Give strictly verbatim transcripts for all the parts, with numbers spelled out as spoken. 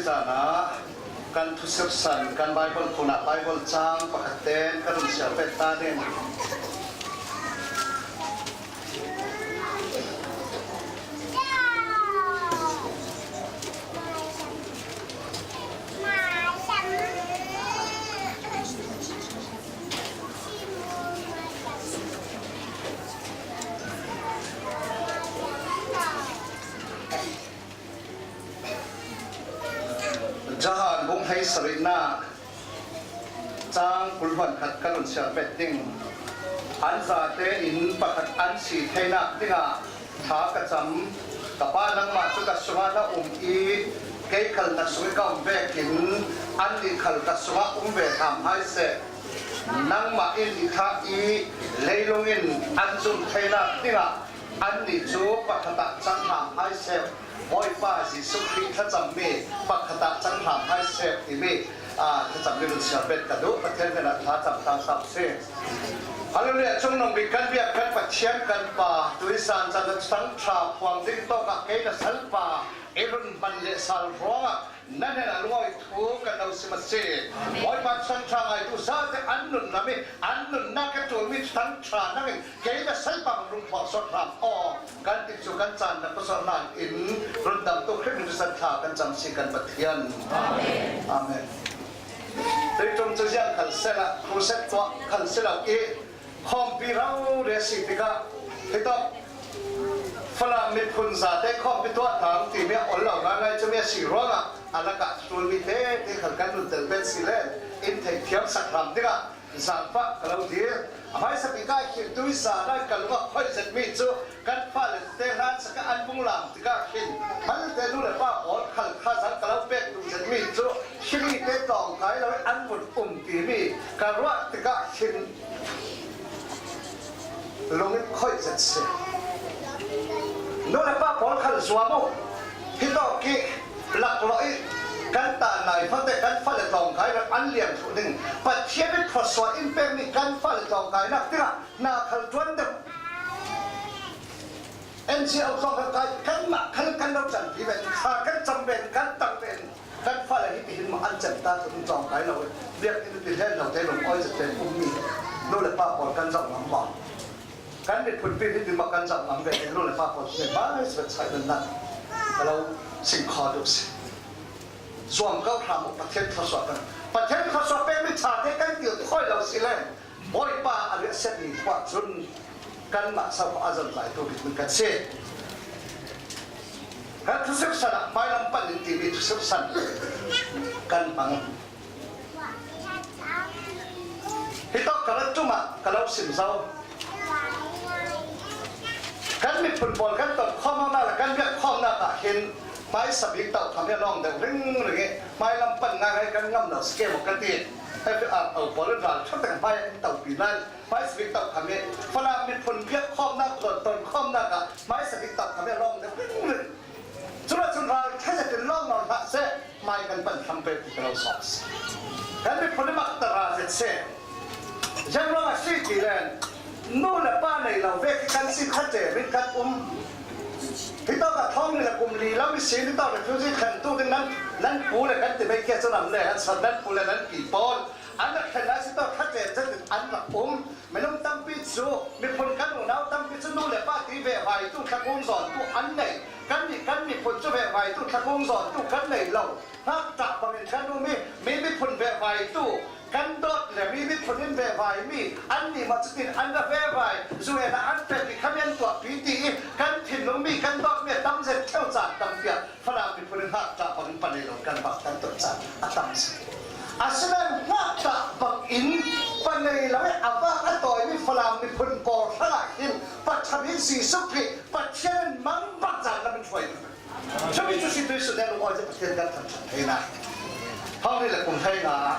Zana kan thusisan, kan Bible kunah Bible chang pakhat ten kan run siar pek ta ding. Johan bung hleisarihna chang kul hluan khat kan run siar pek ding. An zate in pakhat an si theinak dingah thla ka cam. Ka Pa, nangmah cu ka sungah na um i kei khal na sung i ka um vekin annih khal ka sungah um ve hram hai seh. Nangmah in i thlah i leilung in an zum theinak dingah annih cu pakhat ah cang hram hai seh. Bawipa Jesuh Khrih thlacammi pakhat ah cang hram hai seh timi, aa, thlacammi run siar pek ka duh. Pathian hnenah thlacam ta hram si. Hallelujah. Cungnung bik kan biak kan Pathian kan Pa, tuisan caan Thuthang ṭha phuang ding tawkah kei na salpa i run hman leh sal ruangah na hnenah lungawi thu kan lo sim a si. Bawipa, Thuthang ṭha ngaitu zate an nunnak i an nunnak i ṭulmi Thuthang ṭha nangin kei na salpa hmang rung phuang suak hram aw. Kan tikcu kan caan na khuasawh hlan in rundamtu Khrih min thlusan thla kan cam si kan Pathian. Amen. Tuiṭum cu ziang khal sehla, crusade tuah khal si lo i, khawmpi rori a si tikah, hitawk Falam miphun zate khawmpi tuah hna timi a ol lo ngaingai cumi a si ruangah a lakah ṭulmi tete khal kan run tel pek si le in theihthiam sak hram dingah zaangfah ka lo dil. A hmaisa bik ah khin tuisan ah ka lung a khoih zetmi cu kan fale te hlan sak ah an vung lam tikah khin hmalte nu le pa pawl khal thazaang ka lo pek duh zetmi cu thilite tlawng kai lo i an vun um timi ka ruah tikah khin lung in khoih zet si. Nu le pa pawl khal zuam uh. Hitawk i laklawh i kan tan lai fangte kan fale tlawng kai lo an liam thluh ding. Pathian i thluasuah in pekmi kan fale tlawng kainak tikah na khal ṭuan deuh. N G O tlawng kan kai, kanmah khal kan lo canpi ve, thla kan cam ve, kan tang ve, kan fale hi tihin mah an cem ta, tu tlawng kai lo, biakinn ti hlen lo te lung awi zet te ummi nu le pa pawl kan zoh ngam maw? Kan miphun pi hi ti mah kan zoh ngam ve, nu le pa pawl hi mah sawt sai nan nan ka lo sim kho duh si. Zuam ko hram uh Pathian thluasuah kan, Pathian thluasuah pekmi ṭha te kan ti uh ti khoi lo si le. Bawipa a riahsiatmi thu ahcun kanmah so a zon tlaitu bikmi kan si. Kan thusisan ah hmailam pan in timi thusisan kan hmang. Hitawk ka rat ṭum ah ka lo sim zo. Kan miphun pawl kan ton khawmnak le kan biak khawmnak ah hin hmaisa bik tokham hi a lawng deuh ringring i hmailam pan ngaingai kan ngam lo si ke maw ka ti. Hei, a, a, pawl in ral ṭha tak hmai in topi nan hmaisa bik tokham hi Falam miphun biak khawmnak, ton, ton khawmnak ah hmaisa bik tokham hi a lawng deuh ringring. Cule cun ral ṭha zetin lawng nawn hlah seh, hmai kan pan thlam pek ti ka lo sawm si. Kan miphun i mak ta ra zet seh. Ziang ruang a si ti len, nu le pa nei lo vek kan si, kha cem in kan um. Hitawk a thawng ni le kum li lam i si, hitawk refugee thlentu ding nan, nan pu le kan ti mai kia cun an le an san, nan pu le nan pi pawl an rak thlen lai si, tawk kha cem zetin an rak um. Minung tampi cu, miphun kan unau tampi cu nu le pa ti vehvaitu thlakung zawntu an nei. Kannih kan miphun cu vehvaitu thlakung zawntu kan nei lo. Ngakṭah bangin kan um i, mi miphun vehvaitu kan dawt le mi miphun in vehvaimi annih mah cutin an ra vehvai, zuena an pek i khami an tuahpi ti i kan thinlungmi kan dawtmi a tam zet ṭheu caan tam tiah Falam miphun in ngakṭah bangin pa nei lo kan bak kan ton caan a tam si. Asinain ngakṭah bangin pa nei lo i a vak a tawimi Falam miphun pawl hrangah hin Pa ṭha bik Jesuh Khrih Pathian in mang bak caan lam in hruai. Chumi cu si tuisun nih lungawi cu Pathian kan thangṭhat theinak. Hong ni le kum hleinga ah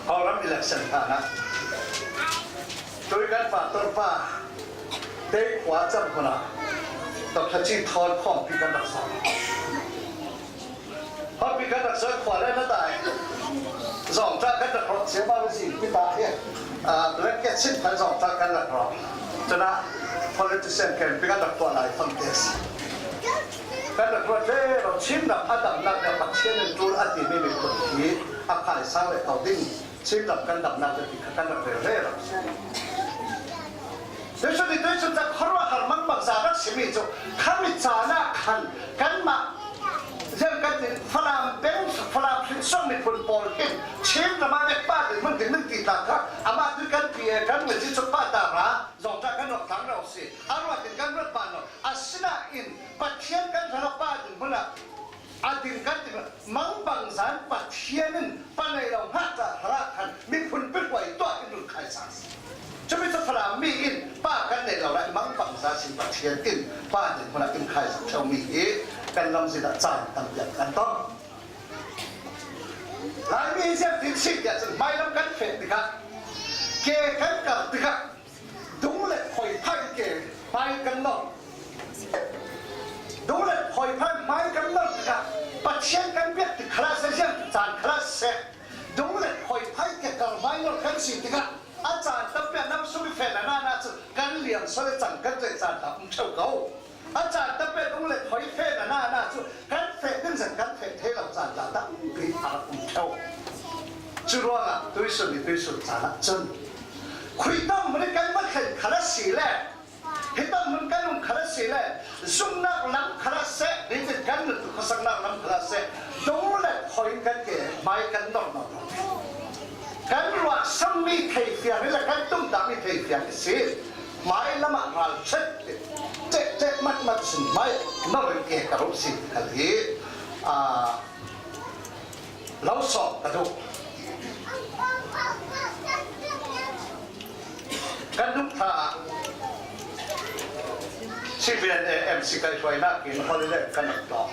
Hongram election hlan ah tui kan pastor pa te khua cam hmun ah Doctor Ci Thawn khawmpi kan rak zawh. Khawmpi kan rak zawh khua le na dai. Zawngṭah kan rak rawh cio, mah zing pi ta hi. Ah, blanket sin phal zawngṭah kan rak rawh. Cun ah politician kempi kan rak tuah lai fangte a si. Kan rak ruat ve lo, Chin ram a damnak le Pathian in Timi miphun hi a khaisang leh ko ding, Chin ram kan damna te ti kha kan rak rel rel. Tuisun ni tuisun tak khuaruahhar mangbangza rak simi cu khami caan ah khan kanmah ziang kan ti, Falam peng, Falam hrin suak miphun pawl hin Chin ram ah vek pa dinhmun ding nan ti tla kha amah tu kan P A kan ngazi cu pa ta ra zong ta kan rak tang rau si. A ruat in kan ruat pa lo. Asinain Pathian kan ral pa dinhmun ah a ding kan ti mangbangza in Pathian in pa nei lo hna ta hra khan miphun pehruai tuah in run khai sang. Cumi cu Falam mi in pa kan nei lo lai mangbangza sin Pathian in pa dinhmun ah in khai sak ṭheo mi hi kan lamzin ah caan tampi kan tong. Laimi hi ziangtin si tiah cun hmailam kan feh tikah ke kan kar tikah Dung le phoiphai ke hmai kan nor. Dung le phoiphai hmai kan nor tikah Pathian kan biak ti khalah seh, ziang caan khalah seh. Dung le phoiphai ke kar hmai nor kan si tikah a caan tampi ah nam sung i fehna na na cu kan liam so le cang kan zei caan ta um ṭheu ko. A caan tampi ah dung le phoi fehna na na cu kan feh ding zat kan feh thei lo caan ta tampi a rak um ṭheu. Cu ruangah tuisun i tuisun caan ah cun khui tam hmun i kan va thlen khal a si le, hi tam hmun kan um khal a si le, zumhnak lam khal a seh, nitin kan nuntu khuasaknak lam khal a seh, dung le phoi kan ke hmai kan nor nor lo. Kan ruahsam mi theifiang hi le kan tumtah mi theifiang hi si. Hmai lamah ral ṭhet, ṭeh ṭeh mat mat sin hmai nor in ke ka ruh si khal hi, aa, lo sawm ka duh. Kan duh hna ah C B N A M C kai hruainak in holiday kan rak tawk.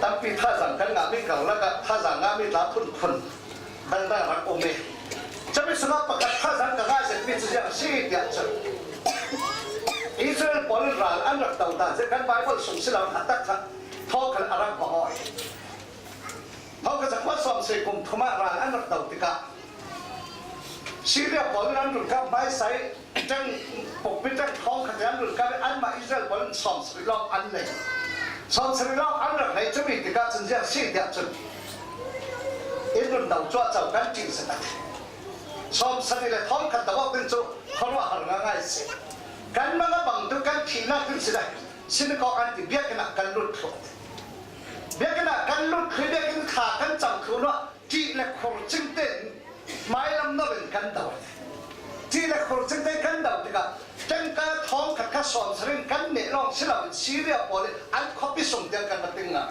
Tampi thazaang kan ngahmi karlak ah thazaang ngahmi tla phunphun dangdang rak um i, cami sungah pakhat thazaang ka ngah zetmi cu ziang a si tiah cun Israel pawl in ral an rak do ta zia kan Baibal sung si lo, a taktak thawngkhat a rak hmang aw i, thawngkhat zakua sawmsarih kum thum ah ral an rak do tikah Syria pawl in an run kap hmaisai, ṭeng pukpi ṭeng thawngkhat in an run kap i, anmah Israel pawl in sawmsarih lawng an lei. Sawmsarih lawng an rak lei cumi tikah cun ziang si tiah cun in run do cuahco kan ṭih zet a ti. Sawmsarih le thawngkhat do awk ding cu khuaruahhar ngaingai si. Kan mang a bang tu kan thihnak ding si lai. Sinakawk an ti, biakinn ah kan lut thluh. Biakinn ah kan lut thluh, biakinn thla kan cang thluh nuah ṭih le khur cing tein hmailam nor in kan do. Ṭih le khur cing tein kan do tikah ṭengka thawngkhat kha sawmsarih in kan neh lawng si loin Syria pawl in an khuapi sung tiang kan va ting ngah.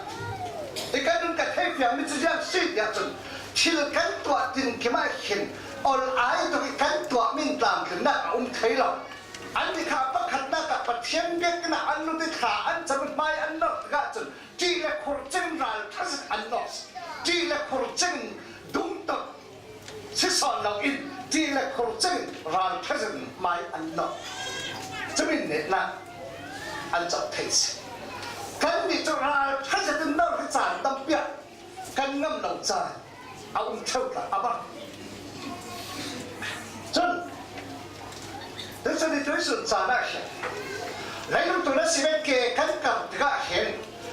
I kan nun ka theifiangmi cu ziang si tiah cun thil kan tuah tinkim ah hin ol ai tuk i kan tuahmi in tlamtlinnak a um thei lo. Annih kha pakhatnak ah Pathian biakinn ah an lut i thla an cam i hmai an nor tikah cun ṭih le khur cing ral ṭha zet an nor. Ṭih le khur cing dum tuk si sawn lo in ṭih le khur cing ral ṭha zet in hmai an nor. Cumi nehnak an cawk thei si. Kannih cu ral ṭha zet in nor hi caan tampi ah kan ngam lo caan a um ṭheu tla a bang. Cun tuisun i tuisun caan ah hin leilung tu na si ve, ke kan kar tikah hin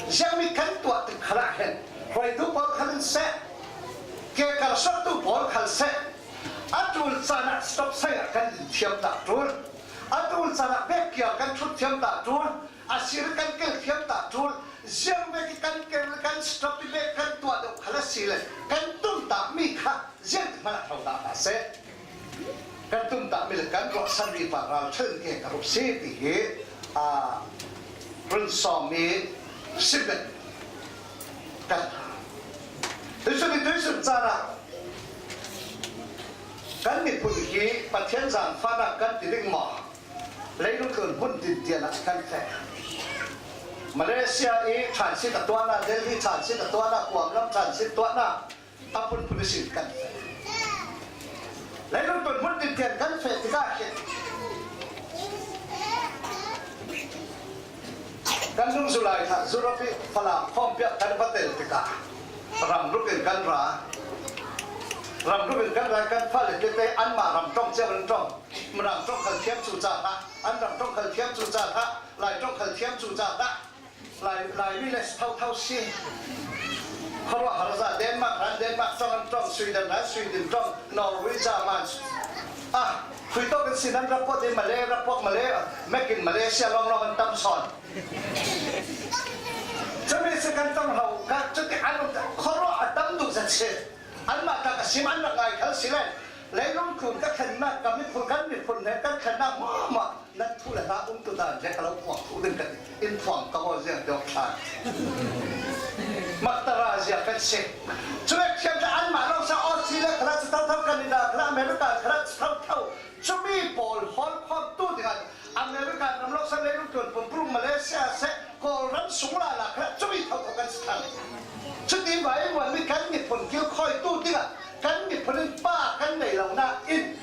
ziangmi kan tuah tik khalah hin hruaitu pawl khal in seh, ke kar suaktu pawl khal seh, a ṭul caan ah stop sign ah kan din thiam ta ṭul, a ṭul caan ah bek kiar kan ṭhut thiam ta ṭul, a sir kan kel thiam ta ṭul, ziang bek i kan kel kan stop i bek kan tuah deuh khal a si le kan tumtahmi kha ziang hmanh a tho dah hna seh. Kan tumtahmi le kan ruahsanmi pa ral ṭhal ke ka ruh si ti hi, aa, run sawm i sim kan hna. Tuisun i tuisun caan ah kan miphun hi Pathian zaangfahnak kan ti ding maw? Leilung tlun hmun tintian ah kan feh. Malaysia i transit a tuahnak, Delhi transit a tuahnak, Kuamlam transit tuahnak a phunphun ihsin kan feh. Leilung tlun hmun tintian kan feh tikah hin kan nung July thla Europe i Falam khawmpi ah kan va tel tikah ram ruk in kan ra. Ram ruk in kan ra, kan fale tete anmah ram ṭong cio an ṭong. Ram ṭong khal thiam cu ca hlah, an ram ṭong khal thiam cu ca hlah, Lai ṭong khal thiam cu ca hlah, Lai, Laimi le thotho si. Khuaruah har zah Denmark ran Denmark ṭawng an ṭawng, Sweden ran Sweden ṭawng, Norway, German. Ah, khui tawk in sin an ra puak ding, Malay ra puak, Malay, Mac in Malaysia lawnglawng an tam sawn. Chumi si kan ṭawng lo, ka cuti an um ta, khuaruah a tam duh zat si. Anmah tak a sim an rak ngai khal si le, leilung tlun ka thlennak, ka miphun, kan miphun hnen kan thlennak mahmah. Nan thu le hla um tu dan zia ka lo phuang thu ding ka ti. In phuang ka haw ziang deuh tlan. Mak ta ra zia kan si. Cuvek thiam ta anmah lawng sa Australia khala cu thotho, Canada khala, America khala cu thotho. Cumi pawl hawl khawm tu dingah America ram lawng sa leilung tlun pumprum Malaysia seh, Kawlram sung lala khala cumi thotho kan si thang. Cuti vai muan mi kan miphun kilkhawi tu dingah kan miphun in pa kan nei lo nain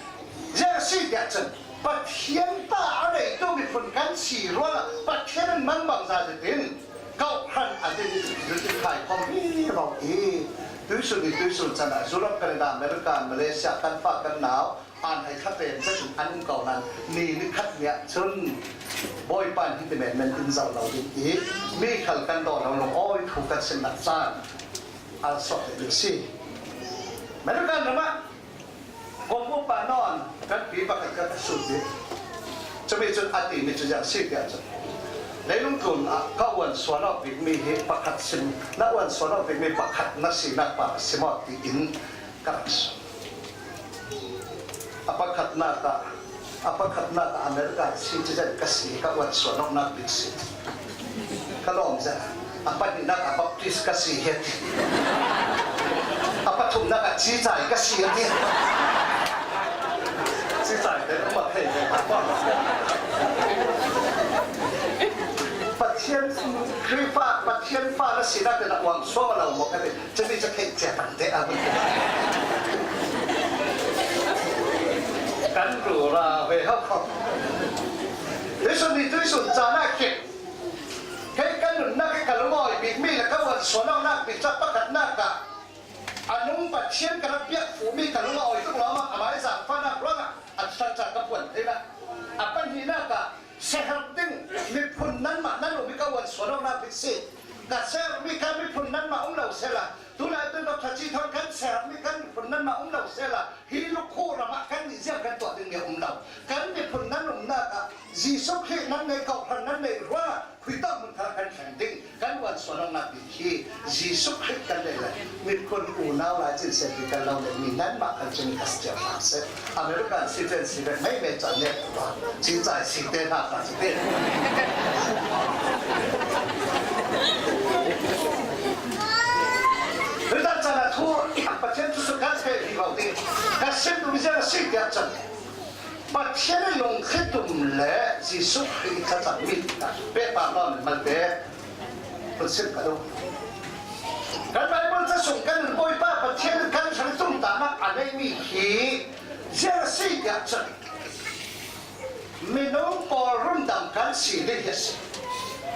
ziang si tiah cun Pathian ta a neitu miphun kan si ruangah Pathian in mangbangza zetin kawhhran a din, zetin khai khawm vivo i tuisun i tuisun can ah Europe, Canada, America, Malaysia kan fa kan nau an hai kha pen zetin an um ko nan ni nikhat ni ah cun Bawipa in hiti menmen in zoh lo ding i mi khal kan daw lo lungawi thu kan simnak caan a sawh ding si. American ram ah Kong upa nawn kan pi pakhat kan ka sut dih. Cumi cun a timi cu ziang si tiah cun, leilung tlun ah ka uan suan awk bikmi hi pakhat sim, na uan suan awk bikmi pakhat na sinak pa sim awk tiin ka rak sut. A pakhatnak ah, a pakhatnak ah America citizen ka si, ka uan suan awknak bik si. Ka lawm zet. A pahnihnak ah Baptist ka si hi a ti. A pathumnak ah cicai ka si a ti. Cicai te um a thei ve. Pathian Khrihfa, Pathian fa na sinak te na uang suam a lo maw ka ti. Cumi cu theih cia tang te a vun ti. Kan rura ve ho kho. Tuisun ni tuisun caan ah khi kei ka nunnak i ka lungawi bikmi le ka uan suan awknak bik ca pakhatnak ah a nung Pathian ka rak biak fumi ka lungawi tuk lawmah amai zaangfahnak ruangah a thangṭhat ka phuan theinak a pahnihnak ah seher ding miphun nanmah nan um i ka uan suan awknak bik si. Ka seher mi kha miphun nanmah um lo sehla, tunai tu Doctor Ci Thawng kan seher mi kan miphun nanmah um lo sehla, hi lukhu ram ah kan nih ziang kan tuah ding mi a um lo. Kan miphun nan umnak ah Jesuh Khrih nan nei, kawhhran nan nei ruangah khui tawk hmun kha kan thleng ding, kan uan suan awknak ding hi. Jesuh Khrih kan nei le miphun unau lai cin sepi kan lo nei mi nanmah kan cun ka si cio hram seh. American citizen si ve, mei mei caan nek tuah, cicai si te hna ka si te. Tutan caan a thu Pathian thu cu kan feh vivo ding ka sim duh mi ziang a si tiah cun Pathian i lungkhlitum le Jesuh Khrih i thlacam mi pehpar lawng in malte. Kan sim ka duh. Kan Baibal ca sung kan Bawipa Pathian kan hrang tumtahnak a neimi hi ziang a si tiah cun minung pawl rundam kan si ding hi a si.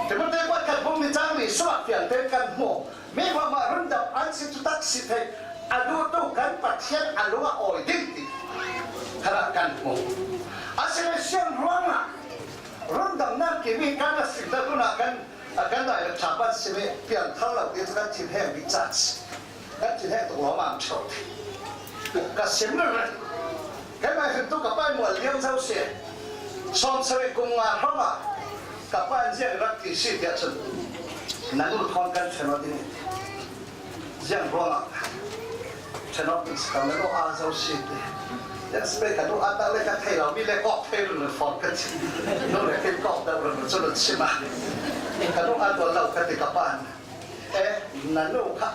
Timote pakhat bung ni cang li sungah fiang tein kan hmu. Mi hmahmah rundam an si, thutak si thei a duhtu kan Pathian a lung a awi ding ti kha kan hmu. A si le siang ruangah rundamnak timi kan a sim dah hmun ah kan, kan Dailak ṭha pan sim i piangthar lo ti cu kan thinheng bik ca si. Kan thinheng tuk lawmam ṭheu ti ka sim ringring. Keimah hin tu ka pa i mual liam zo si. Sawm sarih kum nga hrawng ah ka pa in ziang rak ti si tiah cun na nu thawn kan ṭhen aw ding. Ziang ruangah ṭhen awk ding si ko, na nu aa zo si ti. Ziang si pei ka nu aa tak le ka thei lo mi le kawk thei run run fawn ka ti. Nu le kei kawk deuh run run cu run si ma. Ka nu aa tuan lo ka ti ka pa in. Eh, na nu kha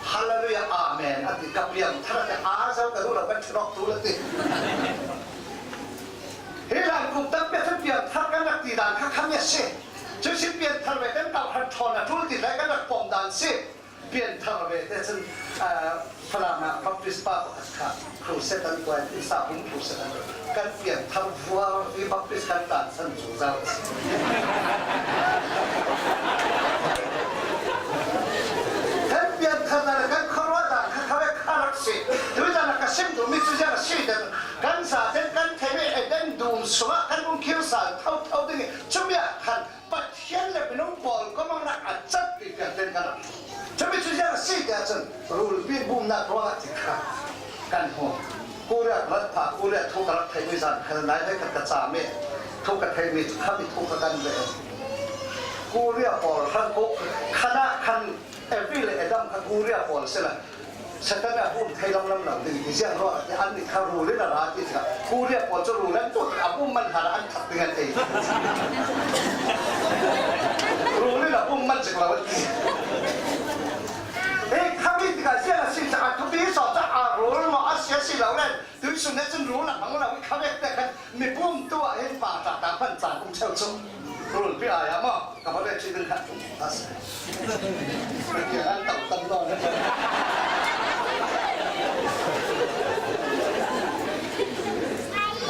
Hallelujah, Amen a ti ka piang thar a ti aa zo ka nu lo kan ṭhen awk tu la ti. Hi lam kum tam pek kan piang thar kan rak ti dan kha khami a si. Cu si pian thar ve kan tauh han ṭhawn a ṭul ti lai kan rak pom dan si. Pian thar ve te cun, ah, Falam ah Baptist pa pakhat kha crusade an tuah, inn sahum crusade an tuah. Kan pian thar vuar i Baptist kan tlansan cu zau a si. Kan pian thar dan kan khuaruah dan kha kha ve kha rak si. Tui dan ka sim duh mi cu ziang a si dan kan zaten kan theih mi Eden dum sungah kan um khir sal tho tho ding i cumi ah khan Pathian le minung pawl kawmangnak a cat pipian ten kan rak. Cumi cu ziang a si Tia cun rulpi bumnak ruangah ti kha kan hmu. Korea ka rat pha, Korea thu ka rak theih mi zan khan nai hei khat ka ca mi thu ka theih mi cu khami thu ka kan ve. Korea pawl hran ko khan ah khan Evi le Adam kha Korea pawl si la Satan a bum thei lam lam lo ding ti ziang ruah ti an nih kha rul in a ra ti kha Korea pawl cu rul an tu a bum man hlan an thak ding an ei. Rul in a bum man cik lo an ti. Hei, khami tikah ziang a si caah thupi sawh caah a rul maw a si a si lo le tuisun nih cun rul a hmang lo i kha vek te khan mipum tu ah hin pa ta ta hman caan um cheu cu rulpi ai ah maw ka va ve cih ding kha a si. Pathian an tam tam nawn.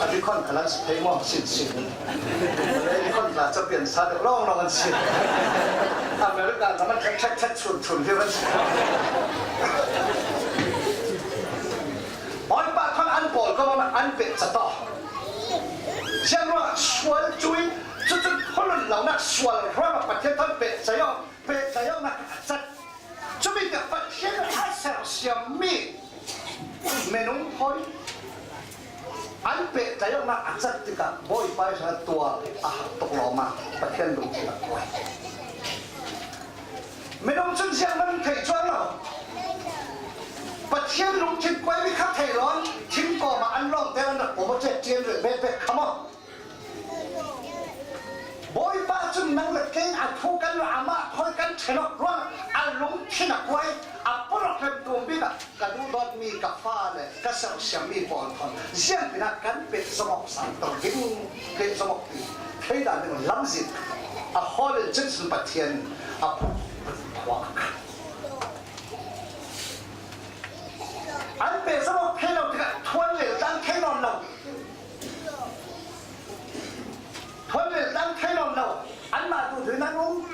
A bikhon kha lan si thei maw sin sin. Bikhon tla capian sa deuh lawng lawng an si. America ram an ṭhat ṭhat ṭhat chun chun hi an si. Bawipa khan an pawl ko an peh ca tawh. Ziangruah sual cui cucu thulun lonak sual ruangah Pathian thawn peh ca awk, peh ca awknak a cat. Cumi tiah Pathian a sersiammi minung hawi an peh tlaihawknak a cat tikah Bawipa ih hngal tuar a har tuk lawm ah Pathian lungthin a kuai. Minung cun zianghman thei cuang lo. Pathian lungthin kuaimi kha thei lo. Thingkawm ah an lawmte an rak pawm a ṭian rih bek bek kha maw? Bawipa cun nang le kei a thu kan lo, amah thawi kan ṭhen awk ruang a lungthin a kuai, a puruk hlem tum bik ah ka duhdawtmi ka fale ka sersiammi pawl thawn ziangtin ah kan pehzom awk sal to ding, pehzom awk ti theidan ding lamzin a hawl in cun Pathian a phut khua a kal. An pehzom awk thei lo tikah thuan lel tlang thei nawn lo. Thuan lel tlang thei nawn lo. Anmah duhduh in an um.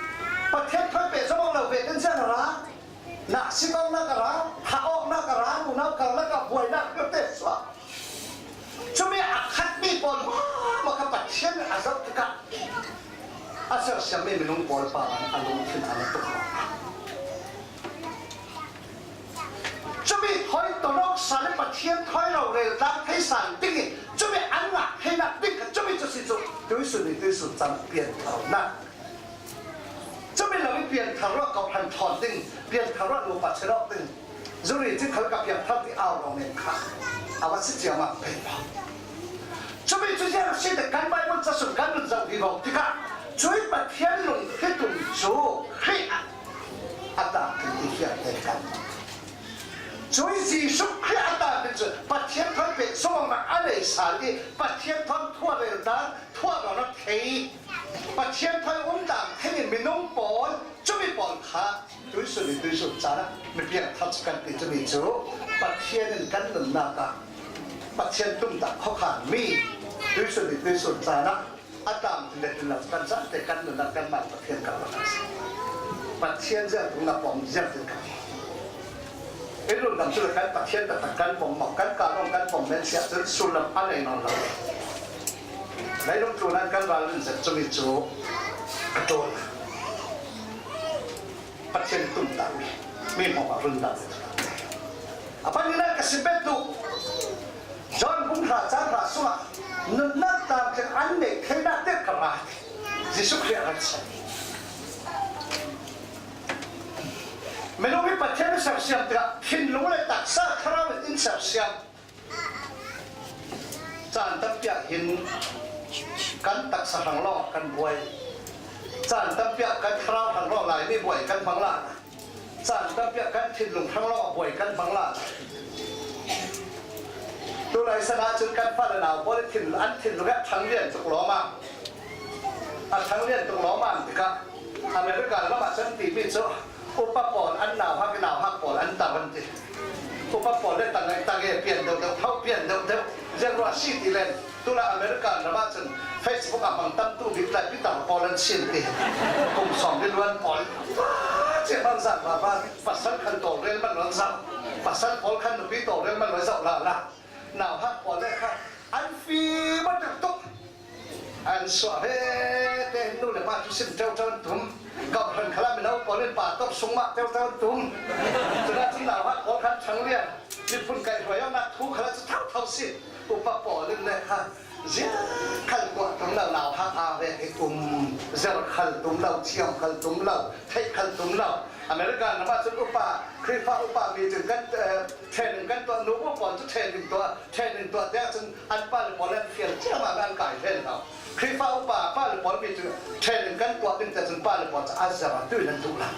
Pathian thawi pehzom awk lo ve kan zian a ra. Nah si awknak a ra, thah awknak a ra, unau karlak ah buainak vialte suak. Cumi a khatmi pawl hmuahhmuah kha Pathian a zoh tikah a sersiammi minung pawl pa a lungthin a na tuk. Cumi thawi ton awk sal i Pathian thawi lo rel tlang thei sal ding i cumi an ngah theinak ding kha cumi cu si cu tuisun i tuisun caan pianthar nak. Cumi lo i pianthar ruah kawhhran thawn ding, pianthar ruah nupa chirok ding, zuri cik khal ka piangthar ti au lo men kha a va si ciamah pei lo. Cumi cu ziang a si ti kan Baibal casun kan run zoh vivo tikah cui Pathian lungthin tum cu Khrih a a tangthu i fiang te kan. Cui Jesuh Khrih a tangthu cu Pathian thawi pehzom awknak a nei sal i Pathian thawn thuah rel dan thuah lo na thei. Pathian thawi um dan thei i minung pawl cumi pawl kha tuisun i tuisun caan ah mi piangthar cu kan ti cumi cu Pathian in kan nunnak ah Pathian tumtah khuakhanmi tuisun i tuisun caan ah a tam tin le tin lo kan zate kan nun ah kan man Pathian kan rak a si. Pathian ziangtin na pom ziangtin kan. I rundam cu le kan Pathian taktak kan pom maw, kan kar lawng kan pom men siah cun sullam a nei nawn lo. Leilung tlun ah kan ral rin zet cumi cu a ṭul. Pathian tumtahmi mi hmawmah rundam. A pahnihnak ka sim bet duh. John bung hra cang hra sungah nunnak tlamtling an neih theinak te ka ra ti. Jesuh Khrih a rak chim. Minung hi Pathian a sersiam tikah thinlung le taksa thlarau in in sersiam. Caan tampi ah hin kan taksa hrang lawng kan buai. Caan tampi ah kan thlarau hrang lawng Laimi buai kan hmang lai. Caan tampi ah kan thinlung hrang lawng buai kan hmang lai. Tulai san ah cun kan fale nau pawl i thin, an thinlung ah ṭhang lian tuk lawm ah, a ṭhang lian tuk lawm ah tikah America lam ah cun timi cu upa pawl an nauhak i nauhak pawl an tar an ti. Upa pawl le tangai tangai pian deuh deuh, tho pian deuh deuh, ziang ruah si ti len. Tulai America ram ah cun Facebook a hmang tamtu bik tlai pitar pawl an sin ti. Kum sawm li luan pawl. Ciah man zat va va, pasal khan tawlrel man luan zau. Pasal pawl khan nupi tawlrel man luan zau la la. Nauhak pawl le kha an fim a tuk tuk. An suah ve te nu le pa thusim ṭeuṭeu an tum. Kawhhran khalam mino pawl in pa tawp sung mah ṭeuṭeu an tum. Cun a Thang Lian, miphun kaihhruai awkna thu khalah cu tho tho si. Upa pawl in le kha ziang khal tuah tum lo, nauhak aa vek i um, zer khal tum lo, thiam khal tum lo, theih khal tum lo. America ram ah cun upa, Khrihfa upa meeting kan, eh, training kan tuah, nu pawl cu training tuah, training tuah tiah cun an pa le pawl an fial ciammam an kai ven lo. Khrihfa upa pa le pawl mi cu training kan tuah ding te cun pa le pawl cu a zam a tu nan duh lo.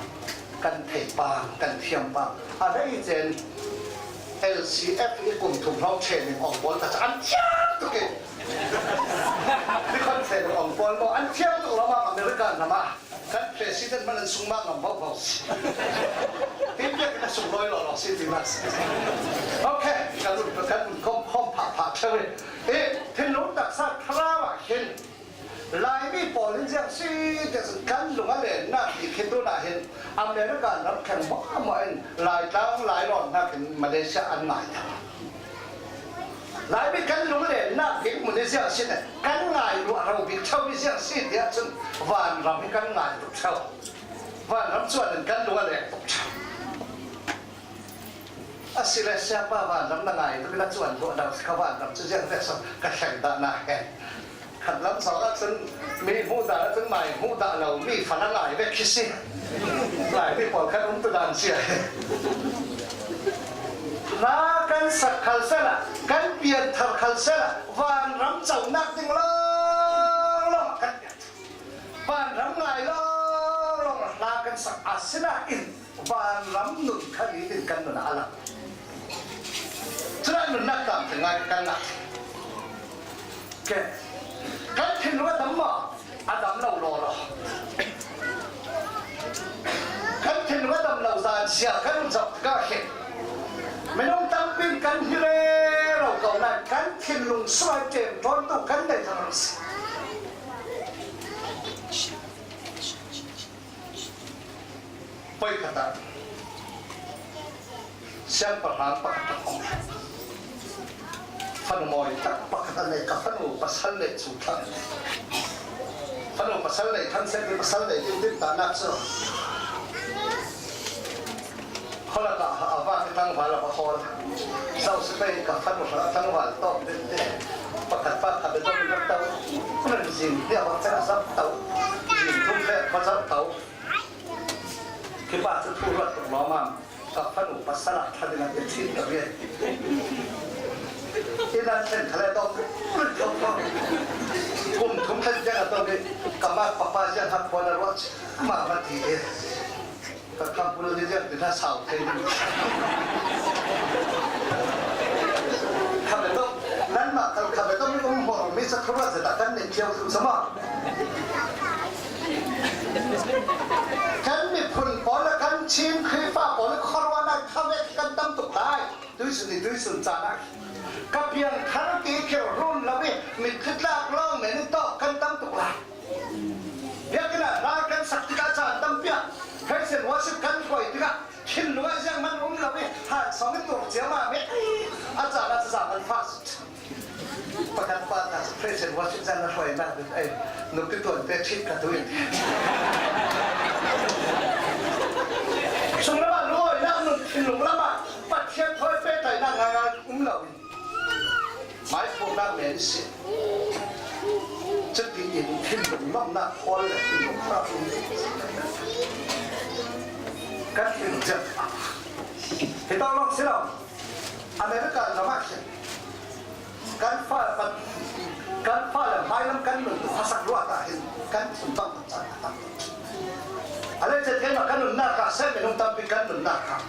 Kan thei pang, kan thiam pang. A rei cen L C F i kum thum hrawng training awng pawl ta cu an thiam tuk i. Nikhon training awng pawl maw an thiam tuk lo, mah America ram ah. Kan president hmanh an sung mah ngam bauh bauh si. Tin biak in a sung lawi law law si ti mah si. Okay, kan run, kan run khawm, khawm phah phah ṭheu i. I thinlung taksa thlarau ah hin Laimi pawl in ziang si ti cun kan lung a lennak bik hi tunah hin America ram thleng hmuahhmuah in Laitlang, Lairawn hnakin Malaysia an ngai ta. Laimi kan lunglennak bik hmun hi ziang si le kan ngai ruah ro bik ṭheu hi ziang si tiah cun vanram hi kan ngai tuk ṭheu. Vanram cuan in kan lung a leng tuk ṭheu. A si le, siapa, vanram na ngai tuk in a cuan ruah ro si kha, vanram cu ziang vek so ka thleng dah na he. Khatlam zong ahcun mi hmuh dah ahcun mai hmuh dah lo mi fala ngai vek khi si. Laimi pawl khan um tu dan cia. Hla kan sak khal sehla, kan pianthar khal sehla, vanram conak ding lawnglawng ah kan pianthar. Vanram ngai lawnglawng ah hla kan sak a sinain, vanram nun kha nitin kan nun ah a lang. Cun a nunnak tlamtling ngai kan ngah. Ke, kan thinlung a dam maw? A dam lo law law. Kan thinlung a dam lo zan sia kan zoh tikah hin minung tampi in kan hni rero ko nain kan thinlung sungah ṭemṭawntu kan nei thar a si. Voikhat ah siangpahrang pakhat a um. Fanu mawi tak pakhat a nei, ka fanu pasal nei cu thlang. Fanu pasal nei thlang seh, pasal nei ding ding tahnak cu. Khualak ah a va ka tlangval a va hawl. Zoh si pei ka fanu hrang a tlangval tawk ding ti. Pakhat pa kha biatak in rak to. Zing hnih a va feh a zam to. Zing thum feh a va zam to. Khi pa cu thu ruat tuk lawmam. Ka fanu pasal ah ṭha ding ah i ṭhit ka rian. Inn an thlen kha le tawk, tawk, tawk. Kum thum thlen tiang a tawk i ka mak papa ziang hak khuan a ruah mah mah ti i ka khampul ni ziang ti hna sau thei ding. Kha biatak, nanmah kal kha biatak mi um hmawr mi ca khuaruat zet ah kan ning cio tu sama. Kan miphun pawl le kan Chin Khrihfa pawl le khuaruahnak kha vek kan tam tuk lai. Tuisun i tuisun caan ah ka piang thar ti khirh run lo i mitthli tlak lawng men i tawk kan tam tuk lai. Biakinn ah hla kan sak tikah caan tampi ah praise and worship kan hruai tikah thinlung ah ziang man um lo i han sawng i tur ciammam i a caan ah cazang an fak. Pakhat pa ta cu praise and worship zan a hruainak ding ei, nupi tuan te ṭhit ka tu in. Sunglam ah lungawinak nun thinlung lam ah Pathian thawi pehtlaihnak ngaingai um lo in. Maiphurnak men i si. Cuti in thinlung lawmhnak hawl le thinlung hna um. Kan thinlung ziang. Hi tawk lawng si lo. America ram ah khin kan fa, kan fa le hmailam kan nun tu khuasak ruat ah hin kan thin bang caan a tam. A le cete mah kan nunnak ah seh minung tampi kan nunnak ah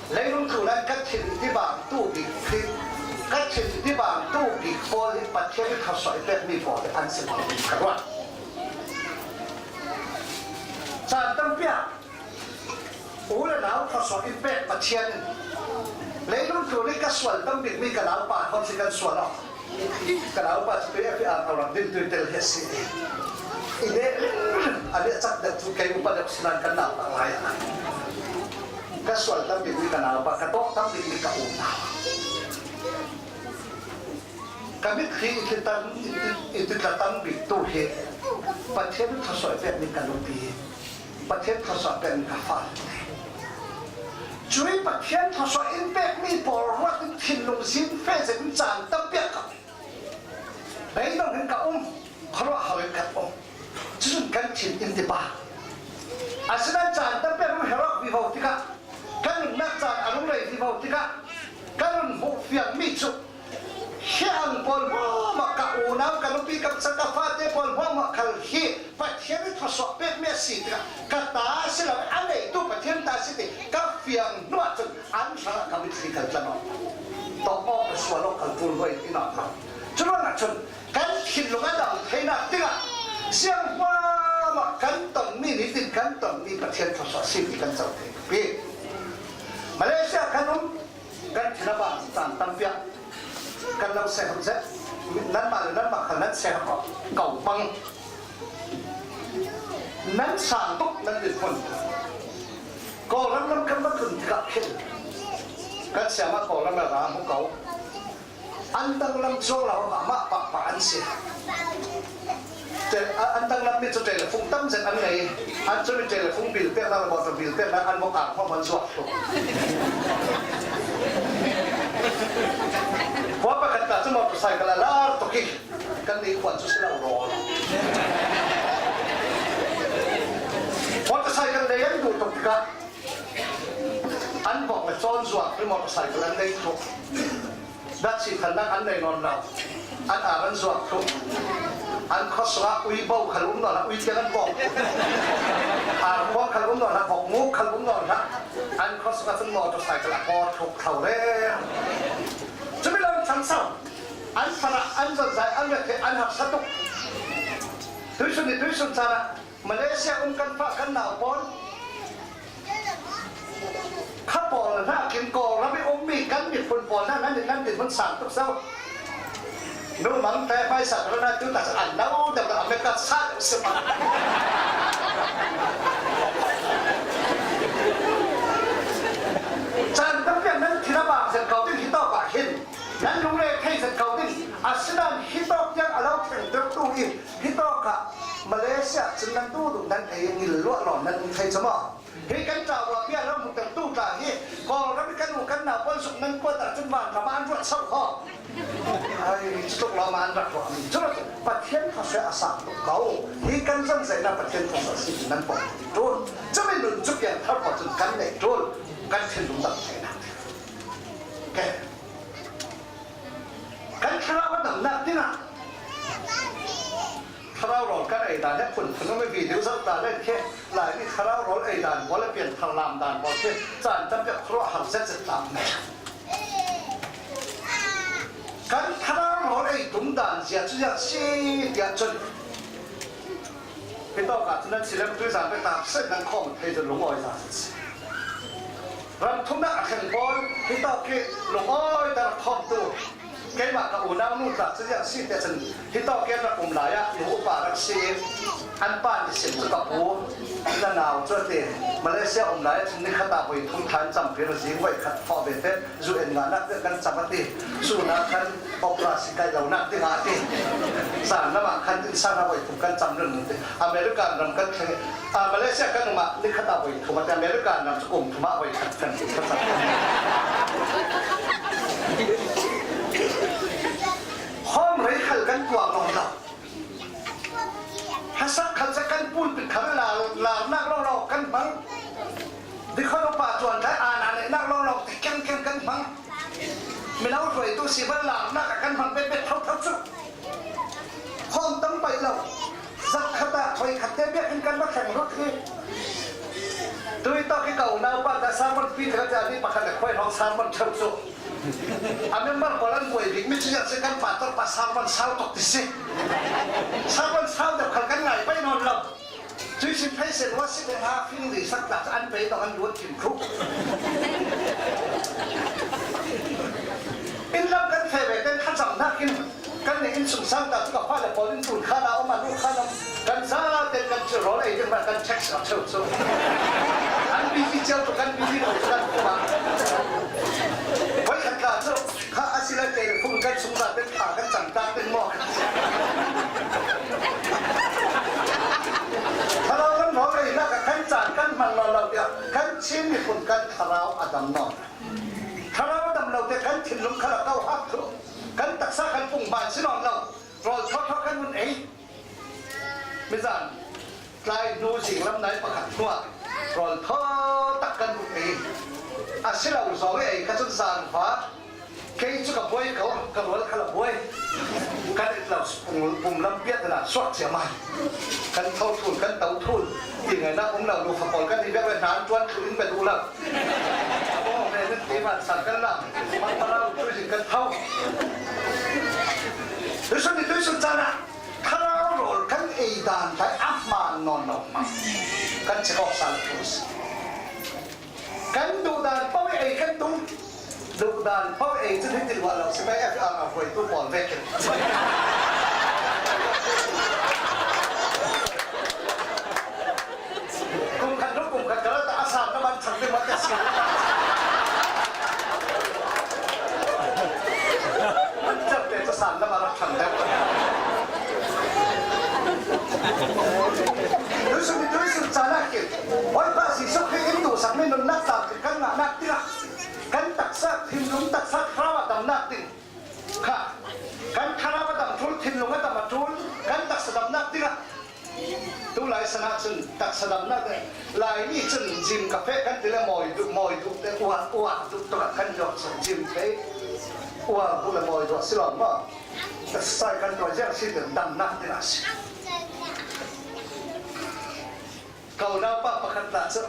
leilung tlun ah ka thin i tibang tu bik khi, ka thin i tibang tu bik pawl hi Pathian i thawsuah i pekmi pawl hi an si lo ka ruat. Caan tampi ah U le nau thawsuah in pek Pathian in leilung tlun i ka sual tam bikmi ka naupa khawn si kan sual aw. Ka naupa cu P F R a rak din tu tel hi a si. I neh a liah cak deuh cu kei upa deuh si nan kan naupa ngai a. Ka sual tam bikmi ka naupa, ka tawk tam bikmi ka unau. Ka mitthli i tla tam, i tla tam bik tu hi Pathian thawsuah pekmi ka nupi, Pathian thawsuah pekmi ka fale. Cui Pathian thluasuah in pekmi pawl ruat in thinlung zin fe zet in caan tampiak ka um. Beidong in ka um, khuaruahhar in ka um. Cucun kan thin in ti pa. Asinain caan tampiak rung herh awk vivo tikah, kan nunnak caan a rung rei vivo tikah, kan run hmuh fiangmi cu khi ang pawl hmuahhmuah, ka unau, ka nupi, ka pasal, ka fate pawl hmuahhmuah khal khi Pathian ih thluasuah pekmi a si tikah, ka ta a si lo, a neitu Pathian ta a si ti ka fiang hnuah cun an hrangah ka mitthli kal tlan awk, tawk awk, ka sual awk, kal tul huai in awk lo. Curuangah cun kan thinlung a dang theinak dingah siang hmuahhmuah kan tonmi, nitin kan tonmi Pathian thluasuah si ti kan co thei pi. Malaysia kan um, kan thin a bang caan tampiak kan lo sehawh zet. Nanmah le nanmah khal nan sehawh ko bang. Nan sang tuk nan dinhmun. Kawlram lam kan va tlun tikah khin kan siamah Kawlram le ra hmu ko. An danglam cuang lo, amah pahpah an si. Te-, a-, an danglam mi cu telefon tam zet an ngei. An cumi telefon bill peknak le motor bill peknak an vok ar hmawm an zuak thluh. Khua pakhat ta cu motorcycle a lar tuk i kan nih khuan cu si lo rawl. Motorcycle lei an duh tuk tikah an vok le cawn zuak i motorcycle an lei thluh. Dah chih khalnak an nei nawn lo. An ar an zuak thluh. An khuasung ah uibo khal um nawn hlah, ui tiang an bawh. Ar khua khal um nawn hlah, vok nguk khal um nawn hlah. An khuasung ah cun motorcycle a kawt thluh thlo le. Cumi lo an chang so. An farah, an zonzai, an riat theih, an harsa tuk. Tuisun ni tuisun caan ah Malaysia um kan fah kan nau pawl, kha pawl hnakin Kawlram i ummi kan miphun pawl hna nan in nan dinhmun sang tuk so. Nu Mang te hmaisa ka run tu ta an lo deuh dah a meka sa deuh si mah. Caan tampiak nan thin a bang zet ko ding hi tawk ah hin nan lungre thei zet ko ding. Asinain hi tawk tiang a lo thlengtertu i hi tawk ah Malaysia cun nan duhduh nan ei ngil luah lawn nan um thei cu maw? Hi kan ṭah uah bia lo hmuhtertu tla hi Kawlram i kan u kan nau pawl zuk nan kuat ahcun vanram ah an ruat so kho. Ai, cutuk lawm ah an rak ruah mi cu Pathian thluasuah a sang tuk ko. Hi kan zan zeihnak Pathian thluasuah si ti nan pawh ṭul. Cumi nun cu piangthar pawl cun kan neih ṭul. Kan thinlung dam theinak. Ke. Kan thlarau a damnak dingah thlarau rawl kan ei dan he phunphun um i video zoh ta len khi Lai nih thlarau rawl ei dan pawl le pianthar lam dan pawl khi caan tampiak khuaruahhar zetzet ta um. Kan thlarau rawl ei tum dan zia cu ziah si tiah cun hi tawk ah cun nan si lem tui zan pek ta seh nan khawm thei cu lungawi zat a si. Ram thumnak a thleng pawl hi tawk hi lungawi ta rak khawmtu keimah ka unau nu tla cu ziah si tiah cun hi tawk hi an rak um lai ah nu upa rak si i an pa nih sin cu ka pu na nau cu a ti. Malaysia um lai ah cun nikhat ah voi thum thla in campi rak zing voi khat thawh ve pet. U N ngahnak te kan cam a ti. Sun ah khan operasi kaih lonak dingah a ti. Zan lam ah khan innsang ah voi thum kan cam ringring ti. American ram kan thleng, ah, Malaysia kan um ah nikhat ah voi thum a ti. American ram cu kum thum ah voi khat kan ti kan cam. Home rei khal kan tuak lo. Hlasak khat zet kan pulpit kha lar, larnak lawnglawng kan hmang. Dikhon upa cuan tlai aa neihnak lawnglawng te kiangkiang kan hmang. Mino hruaitu si van larnak a kan hmang betbet thotho cu. Khawm tam paih lo. Zat khat ah thoi khat te biakinn kan va thleng ruk hi. Tui tawk hi ka unaupa ta sermon pi khat a nih pakhat le khuai hrawng sermon ṭheu cu. A member pawl an buai bik mi cu ziah si kan pastor pa sermon sau tuk ti si. Sermon sau deuh khal kan ngai pei nawn lo. Cuih sin phei sen uah si le hna fing li sak tla cu an pei dong an luat kim thluh. Inn lam kan feh ve ten kha cam hnakin kan nih inn sungsang ta cu ka fale pawl in tun khan a um a luh khan a um. Kan zate kan cu rawl ei ding hmanh kan text a cheu cu. An busy cio cu kan busy lo cu kan kum ah. Voi khat tla cu kha a si le telephone kan sungzat te kha kan cang tak ding maw? Kha lo kan rawl ei nak ah kan caan kan hmang lo lo tiah kan Chin miphun kan Thlarau a dam nawn. Thlarau a dam lo te kan thinlung kha la kau hak thu. Kan taksa kan pung ban si nawn lo. Rawl thawthaw kan hun ei. Mizan tlai hnu zing lam nai pakhat hnuah rawl thaw tak kan hun ei. A si lo zawng ei kha chun zan va. Kei chu ka buai ko, ka rual kha la buai. Kan et lo pum, pum lam piat na suak cia mai. Kan tho thul, kan tau thul. Ti ngai na um lo, lu fa pawl kan hi bek le nan tuan thul in pe du lo. Aw, me ne ti man san kan la. Man pa lau tu jin kan tho. Tu sun ni tu sun chana. Kha lau rol kan ei dan tai a man non no ma. Kan che kok san tu. Kan duh dan pau ei kan tung. Duh dan pau ei chu hi ti luah lo si mai F R a huai tu pawl vek. Kum khat nu kum khat kala ta a san na man chang ti ma ta si. An chak te chu san na ma rak chang deuh. Tuisun ni tuisun chana kil. Bawipa Jesuh Khrih in duhsak mi nunnak tla kan ngahnak tikah kan taksa, thinlung taksa, thlarau a damnak ding kha, kan thlarau a dam ṭul, thinlung a dam a ṭul, kan taksa damnak dingah tu lai sanah cun taksa damnak ding, Laimi cun gym ka feh kan ti le mawi duh, mawi duh te uar, uar duh tukah kan duh cun gym feh uar duh le mawi duh a si lo maw? Exercise kan tuah ziang si ding damnak dingah a si. Ko naupa pakhat tla cu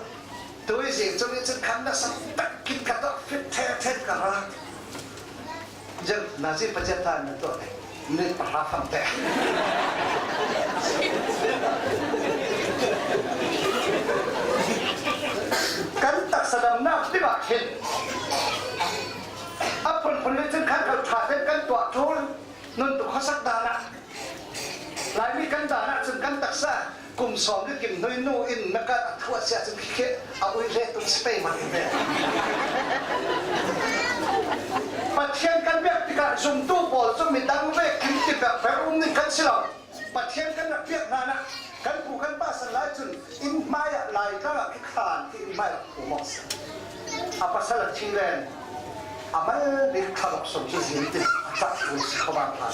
tui zing cung i cun khan na sak tak kin ka tuah fit ṭhen ṭhen ka ra. Ziang nazi paciat ta na tuah le minit pahra fam te. Kan taksa damnak dingah khin a phunphun le cun khan kal ṭha tein kan tuah ṭul nun tu khuasak danah Laimi kan dan ahcun kan taksa kum sawm le kim hnuai nu in na kan a thu a si ahcun khi khi a ui le tung si pei man in ve. Pathian kan biak tikah zumtu pawl cu midang ve kim ti pekper um ning kan si lo. Pathian kan rak biak hlan ah kan pu kan pa san lai cun inn hmai ah Laitlang ah khi khan khi inn hmai ah pu maw si. A pasal a thi len a mal bik thla rak sawm cu zin tin a cah ṭul si kho ban hlan.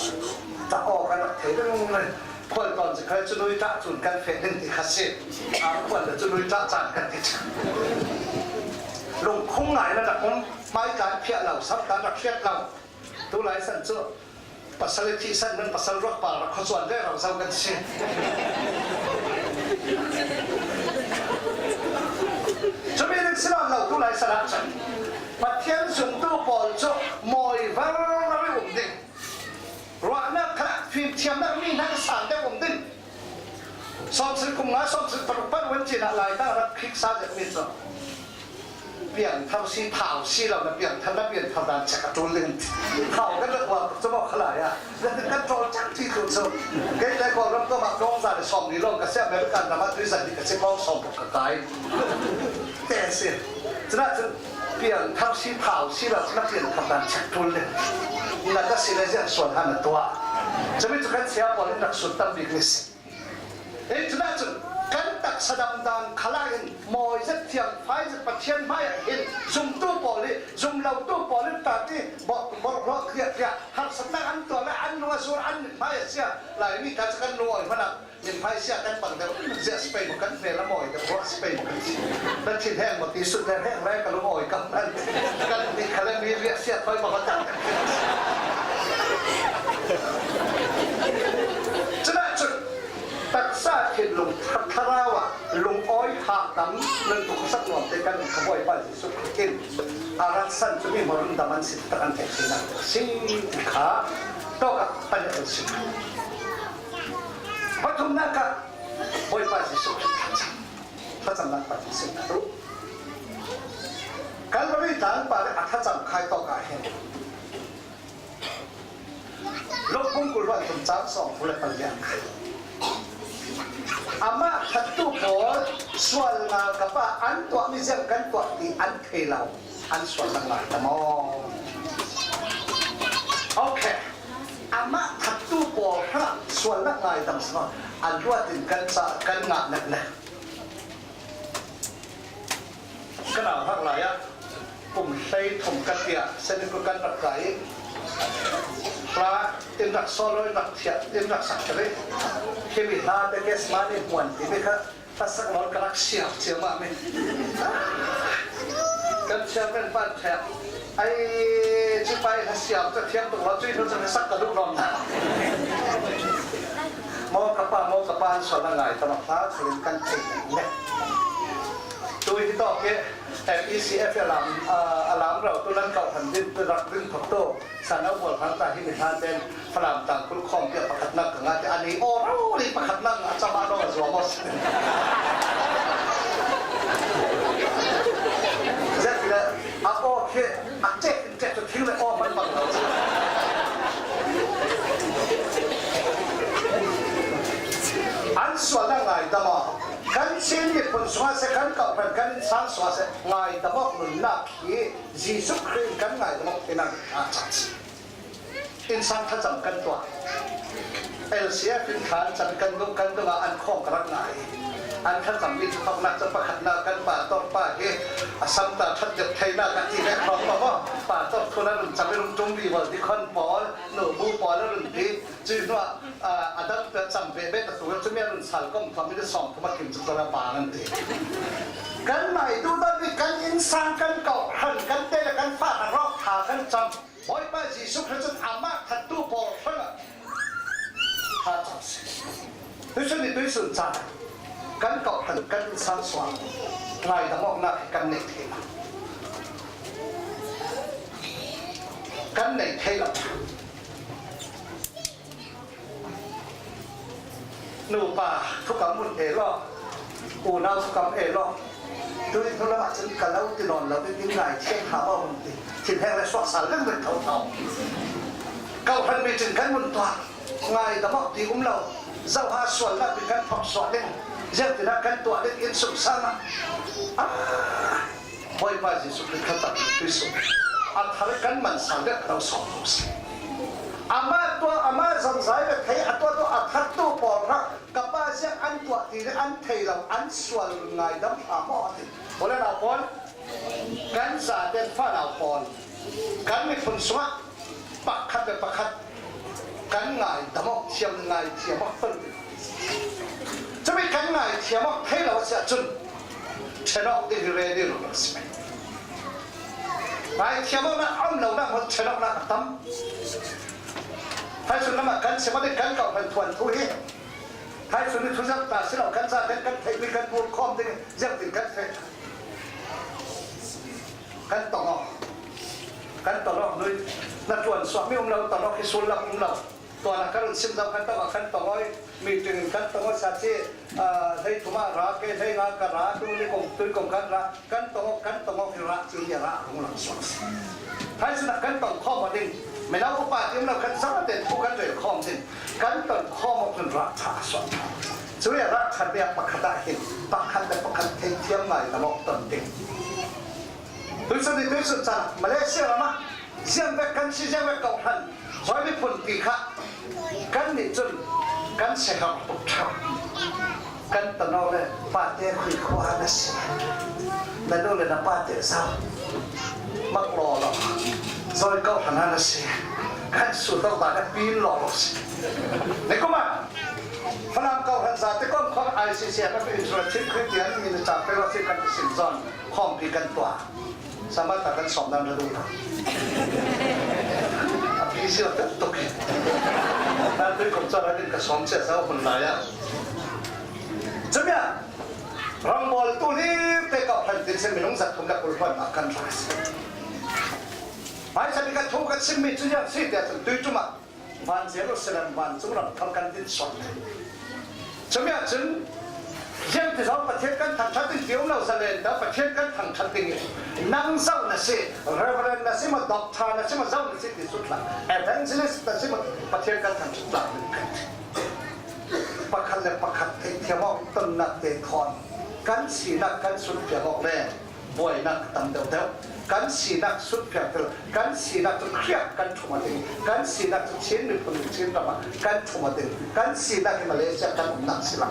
Cah aw kan rak thei ringring. Khual tawn zikha cu nui ṭah cun kan feh ding ti kha si. A khual le cu nui ṭah caan kan ti. Lungkhung ngai na rak um, hmai tlan phiah lo, sam tlan rak hriat lo. Tu lai san cu pasal i thih san nan pasal ruak par rak khuacuan ve ro zo kan si. Cumi ding si nawn lo tu lai san ah cun Pathian zumtu pawl cu mawi varvar i um ding. Ruahnak khalah fimthiamnak mi hna san deuh um ding. Sawmsarih kum nga, sawmsarih paruk pan wan cin ah Laitlang rak khik sa deuh mi cu piangthar si, thau si lo na piangthar, na piangthar dan check a ṭul ding. Thau kan rak uar tuk cu maw khalai ah. Kan, kan ṭawl cang ti tu cu. Kei le Kawlram ram ah dawng za le sawm ni lo ka si, American ram ah tui zan ni ka si, pawng sawm ka kai. Te si. Cunah cun piangthar si, thau si lo, na piangthar dan check ṭul ding. Na ka si le ziang sual han a tuah. Cumi cu kan saya pawl in rak sut tam bik ni si. Hi cunah cun kan taksa damdan khalah in mawi zet thiang fai zet Pathian hmai ah hin zumtu pawl i zum lotu pawl in ṭah i bawrhhlawh hliahhliah harsatnak an tuah le an lung a zuar an mithmai a sia. Laimi ta cu kan lungawi hmanh ah mithmai sia kan bang deuh ziah si pei maw, kan hmel a mawi deuh ruah si pei maw kan si. Na thinheng maw ti sut le heng lai ka lungawi kam nan kan ti kha le mi riah sia thawi maw ka tak. Cunah cun taksa thinlung thlarau ah lungawi hah tam nan tu khuasak nuam te kan ka Bawipa Jesuh Khrih in a rak san cumi hmurun dam an si tak an theih theihnak a si ti kha tawk ah pahnih an si. Pathumnak ah Bawipa Jesuh Khrih thlacam, thlacamnak pahnih si tu. Kalvari tlang pa le a thlacam khai tawk ah hin Luk bung kul hluan thum cang sawm kul le palian. Amah thattu pawl sual ngal ka pa an tuahmi ziang kan tuah ti an thei lo, an sual ngai ta maw? Okay. Amah thattu pawl hrangah sual ngai dam si maw? An luat in kan ca, kan ngah nak le. Ka Hak lai ah kum hlei thum ka tiah Senapati kan rak kai i hla in rak solo, in rak thiah, in rak sak ka rih. Khi mi hla te ke sma nih hmuan ti mi kha ka sak nawn ka rak siar cia mah mi. Kan chairman pan thiah ai, ci pai hla siar ca thiam tuk lo, cui hnu cun sak ka duh nawn hna. Maw ka pa, maw ka pa, an sual na ngai ta mah hla thil in kan thei ne. Tui hi tawk eh, M E C F a lam, ah, a lam ro tu nan kau han din tu rak din thok tu. Sanau bual hang ta hi mi hlan ten Falam tang kul khawm tiah pakhatnak ka ngah tiah a ni aw ro ri pakhatnak ngah cam ah dong a zuam aw si. Zek le a aw khi a cek in cek tu thing le aw man bang lo. An sual na ngai ta maw? Kan Chin miphun sungah si, kan kau hran kan innsang sungah si, ngai ta maw nunnak hi Jesuh Khrih in kan ngai ta maw theinak a cang si. Innsang thlacam kan tuah. L C F in thla an cam kan duh, kan duh ah an khawng ka rak ngai. An thlacam mi thawknak cu pakhatnak kan pastor pa hi a sam ta ṭhat deuh theinak a ti ve khawng maw? Pastor thu na run cam i run ṭum vivo dikon pawl, nubu pawl a run ti. Cui hnuah, ah, a dang pek cam ve ve ka tu cu mi a run sal kong thawm mi sawm thum a kim cu a pa nan ti. Kan nai duh dahmi kan innsang kan kau hran kan te le kan fa kan rawk ṭha kan cam. Bawipa Jesuh Khrih cun amah thattu pawl hrangah ṭha cang si. Tuisun ni tuisun caan kan kau hran kan innsang sual ngaidam awknak hi kan nei thei lo. Kan nei thei lo. Nupa thukam mun e law, unau thukam e law, tui hnu lamah cun ka lo ti nawn lo, in ngai thiam hna maw hun ti, thinheng le suak sal lengmang thotho. Kau hranmi cun kan mun tuah, ngaidam awk ti um lo, zoha sualnak pi kan phawk suah ding, ziangtinah kan tuah ding in sungsang ah. Ah, Bawipa Jesuh Khrih kha cang tuisun a thar kan man sal deuh a lo sawm lo si. Amah tuah, amah zongzai le thei a tuah tu a thattu pawl hra ka pa ziang an tuah ti le an thei lo, an sual ngaidam hna maw a ti. Pawl le nau pawl, kan zaten fanau pawl, kan miphun sungah pakhat le pakhat kan ngaidam awk thiam, ngai thiam awk ton. Cumi kan ngai thiam awk thei lo a si ahcun ṭhen awk ding hi ready ruk a si. Ngai thiam awknak a um lonak hmanh ṭhen awknak a tam. Phaisun lamah kan si maw ding kan kau hran thuan thu hi. Phaisun ni thuzarh ta si lo, kan zaten kan theihmi kan hmur khawm ding, ziangtin kan feh. Kan tong awk. Kan tong awk, nui na ṭuan suahmi um lo, tong awk hi sullam um lo. Tuan ah ka run sim zong kan tong awk, kan tong awk, meeting in kan tong awk, sa ci, ah, hlei thum ah ra, ke hlei nga ka ra, tu ni kong, tui kong kan ra, kan tong awk, kan tong awk hi rah, cun ni rah, rung lang suak si. Phaisun ah kan tong khawm awk ding, mino upa ti um lo, kan zong a ten thu kan rel khawm ding, kan ton khawm awk cun rah ṭha a suak. Cui a rah ṭhan mi ah pakhat ah hin, pakhat le pakhat theihthiam ngaidam awk ton ding. Tuisun ni tuisun caan Malaysia ram ah ziangvek kan si, ziangvek kong hran, Bawi miphun ti kha kannih cun kan si hram tuk ṭha. Kan tano le pate khui khua na si, na nu le na pate zau mak law lo, zawi kong hran na si, kan su to ba na pin law lo si. Ni kum ah Falam kong hran zate kong khawng I C C M F Insurance Christian Minister Fellowship kan ti sim zawn khawmpi kan tuah. Samata kan sawm nan radu. A busy lo tuk tuk hi. Nan tui kum chuan a din ka sawm cia zo hun lai ah. Cumi ah ram bawl tu hlir te kau hran tin se minung zat thum le kul hluan ah kan ra si. Hmaisa ni ka thu kan sim mi cu ziang si tiah cun tui ṭum ah Van Jerusalem vancung ram thar kan din suak. Cumi ah cun ziangti zong Pathian kan thangṭhat ding ti um lo, zalen ta Pathian kan thangṭhat ding i nang zo na si, Reverend na si maw, Doctor na si maw, zo na si ti sutlang, Evangelist na si maw, Pathian kan thangṭhat tlak ding kan ti. Pakhat le pakhat theihthiam awk tonnak te thawn kan sinak kan sunpiang awk le buainak a tam deuhdeuh. Kan sinak sunpiang tel, kan sinak cu Khrih ah kan ṭhum a ding, kan sinak cu Chin miphun in Chin ram ah kan ṭhum a ding, kan sinak hi Malaysia kan umnak si lo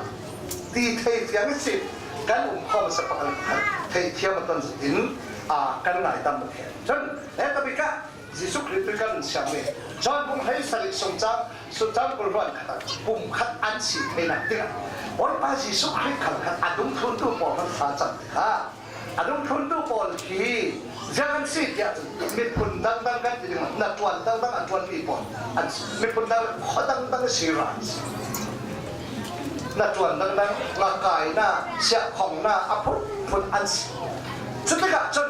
ti thei fiang i si. Kan um khawm a sa pakhat theithiam a ton zat in, a, kan ngaidam a khen. Chun, heta bik ah Jesuh Khrih tu kan siam mi. John bung hleisarih sung chang, sung chang kul hluan khat ah, pum khat an si theinak ding ah, Bawipa Jesuh Khrih khal khat a dungthluntu pawl kan thlacam tikah, a dungthluntu pawl khi ziang an si tiah cun miphun dangdang kan ti ding, hnaṭuan dangdang a ṭuanmi pawl an si. Miphun dangdang, khua dangdang si ra an si. Hnaṭuan dangdang, ngakaina, siahkhongna a phunphun an si. Cutikah cun